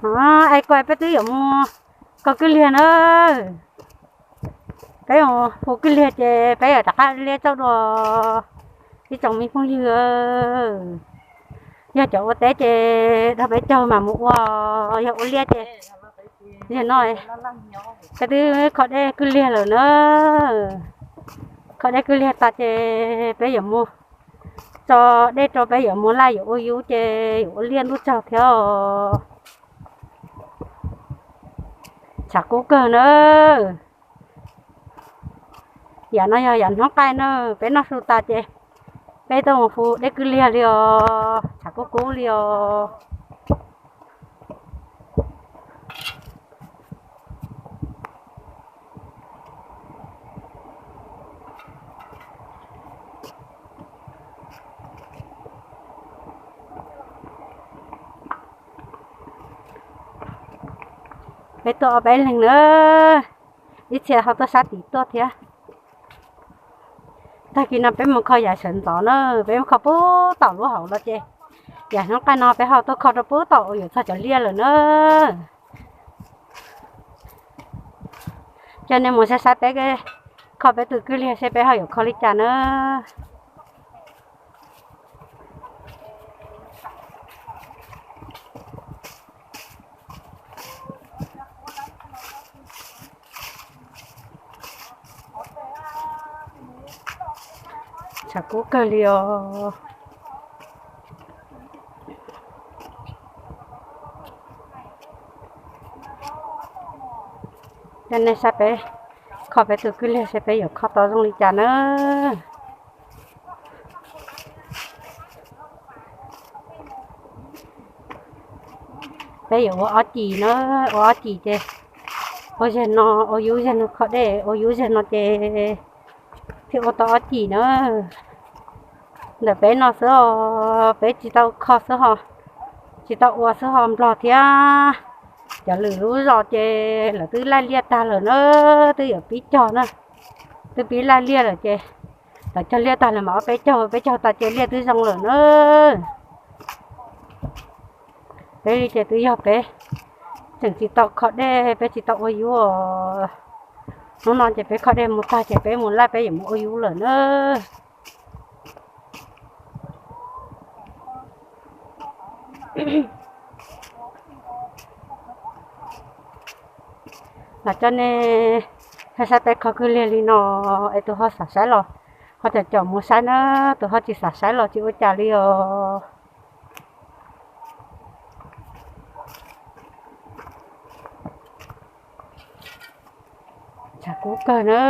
Es koj, peb twb yuav mus kho kwj liag na. Peb mus hu kwj liag ces peb yuav rov qab liab tsaub dua ib tsoom me phooj ywg. Yog cov ua teb ces dag peb caug mam mus ua, yog ua liaj ces, yog no, peb twb kho dej kwj liag lawm na. Kho dej kwj liag tas ces peb yuav mus tso dej rau, peb yuav mus laj yuav ua yub ces yuav ua liaj ntuj tsaug thiab. Tshav kub kawg na. Yam no yog yam hnub qaij na, peb noj su tas ces peb tuaj mus hu dej kwj liag li os, tshav kub kub li os. Peb tuaj ob peb leeg na, ib txhia ho tuaj sab tid tuaj thiab. Tag kis no peb mus kho yav sawv ntxov na, peb mus kho puag tom lub hauv los ces yam hnub qaij no peb ho tuaj kho rau puag tom uas yuav txog cov liaj lawm na. Coj nej mus saib saib peb kho peb tus kwj liag seb peb ho yuav kho li cas na. Tshav kub kawg li os. Coj nej saib peb kho peb tus kwj liag seb peb yuav kho tau zoo li cas na. Peb yuav ua ob cim na, ua ob cim ces ua zeg no ua yub, zeg no kho dej, ua yub zeg no ces thiaj ua tau ob cim na. Ntawm peb no xwb os, peb tsis tau kho xwb ho, tsis tau ua xwb ho, Nplog thiab cov lwm lub zos ces lawv twb laij liaj tag lawm na, twb yuav pib cog na, twb pib laij liaj lawm ces lawv cog liaj tag lawm mas ob peb caug, peb caug tas ces liaj twb zoo lawm na. Peb li ces twb yog peb tseem tsis tau kho dej, peb tsis tau ua yub os. Hnub no ces peb kho dej mus tag ces peb mus laij, peb yuav mus ua yub lawm na. Los coj nej saib saib peb kho kwj liag li no, es tus ho xav saib los ho caum caum mus saib na, tus ho tsis xav saib los tsis ua cas li os. Tshav kub kawg na.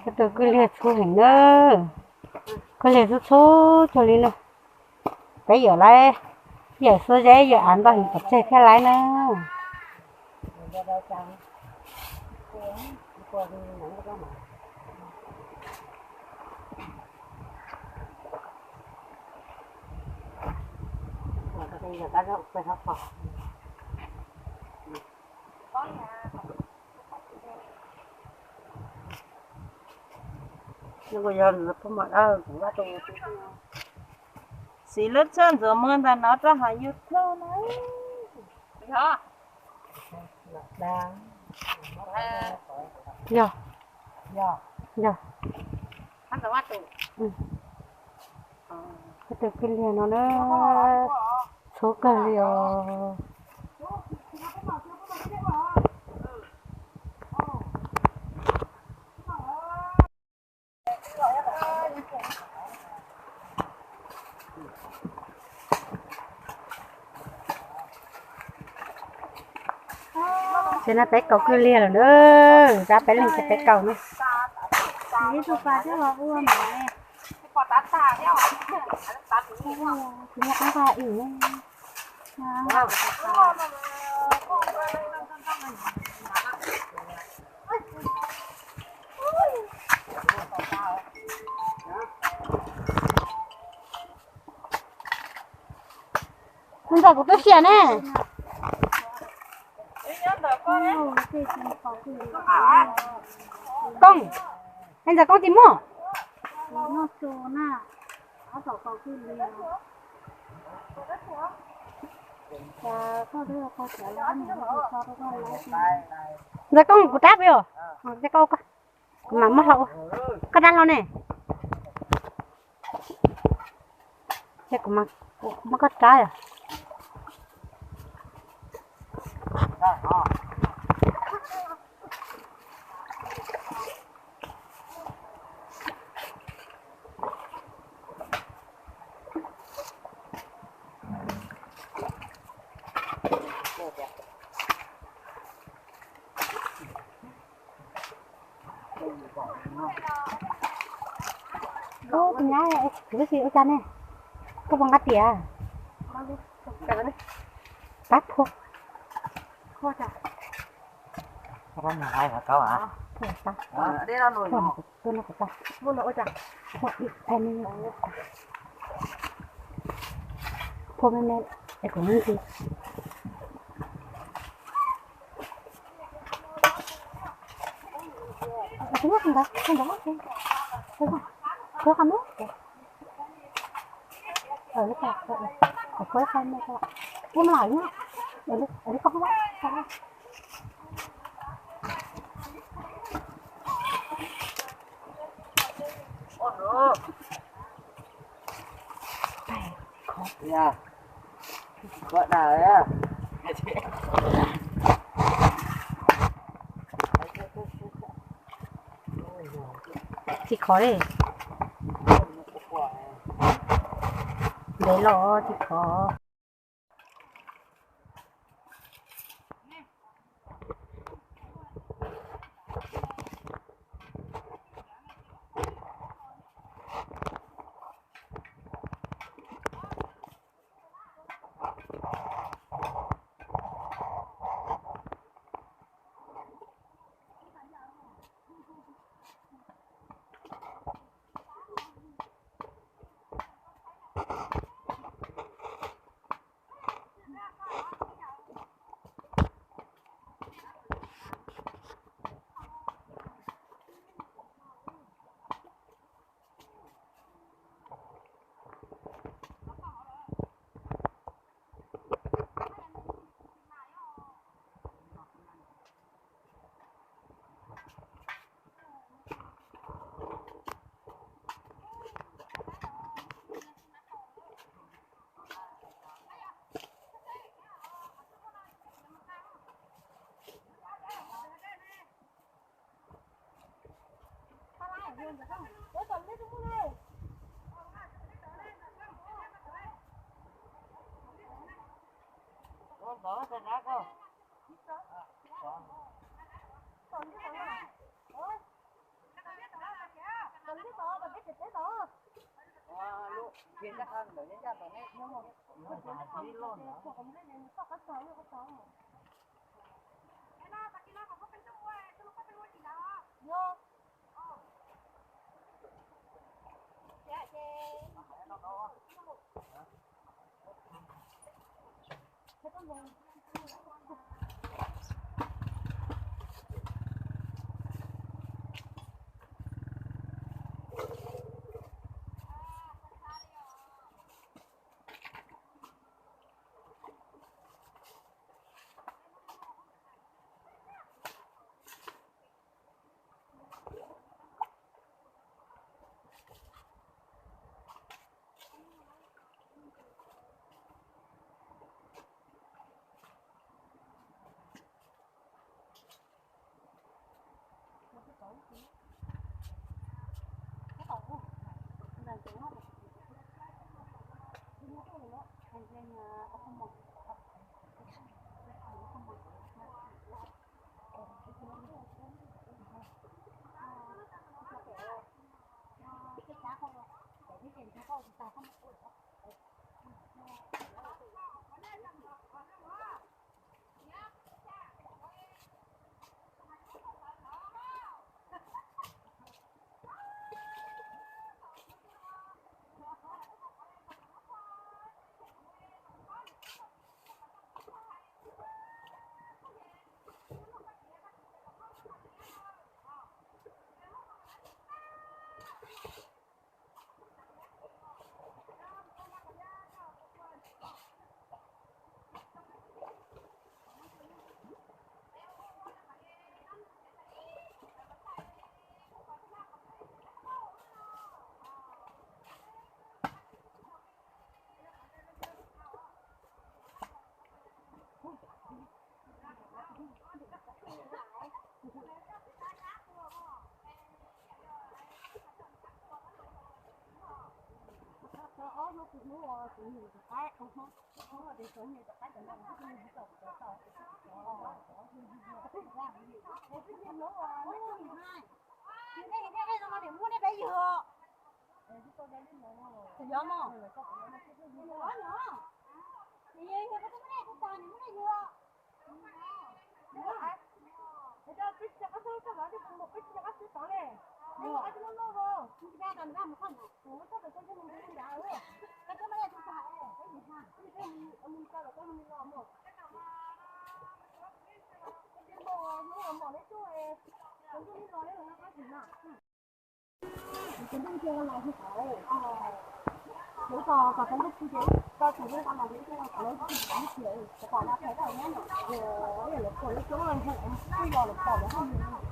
Koj tus kwj liag txhub heev na, kwj liag txhub txhub cuag li no. Peb yuav laib, yawm xuab zeb yawm av ntau heev pov tseg thiaj laib na. Xis lub txhuaj ntxuav muag ntawm no rau hauv YouTube na. Yog, yog, koj tus kwj liag no na, txhub kawg li os. Ces no peb kaus kwj liag lawm na, zab peb leeg ces peb kaus na. Ib tug pas coj los ua mas. Tsis muaj qab qa ib ne. Ntxawm kuv tuaj sia ne. Koob, ntxawm Koob tsis muaj. Ntxawm Koob kuv rab peb os. Ntxawm Koob, kuv mam muab hlo ua. Koj rab hlo ne. Ces kuv mam, kuv muab koj rab os. Ub, tus nyab, kuv twb tsis ua cas ne. Koj puas nqa tias? Pab phua. Phua, phua me me, es kuv ntsis. Tsis khov li. Ntev los tsis khov.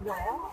Yog.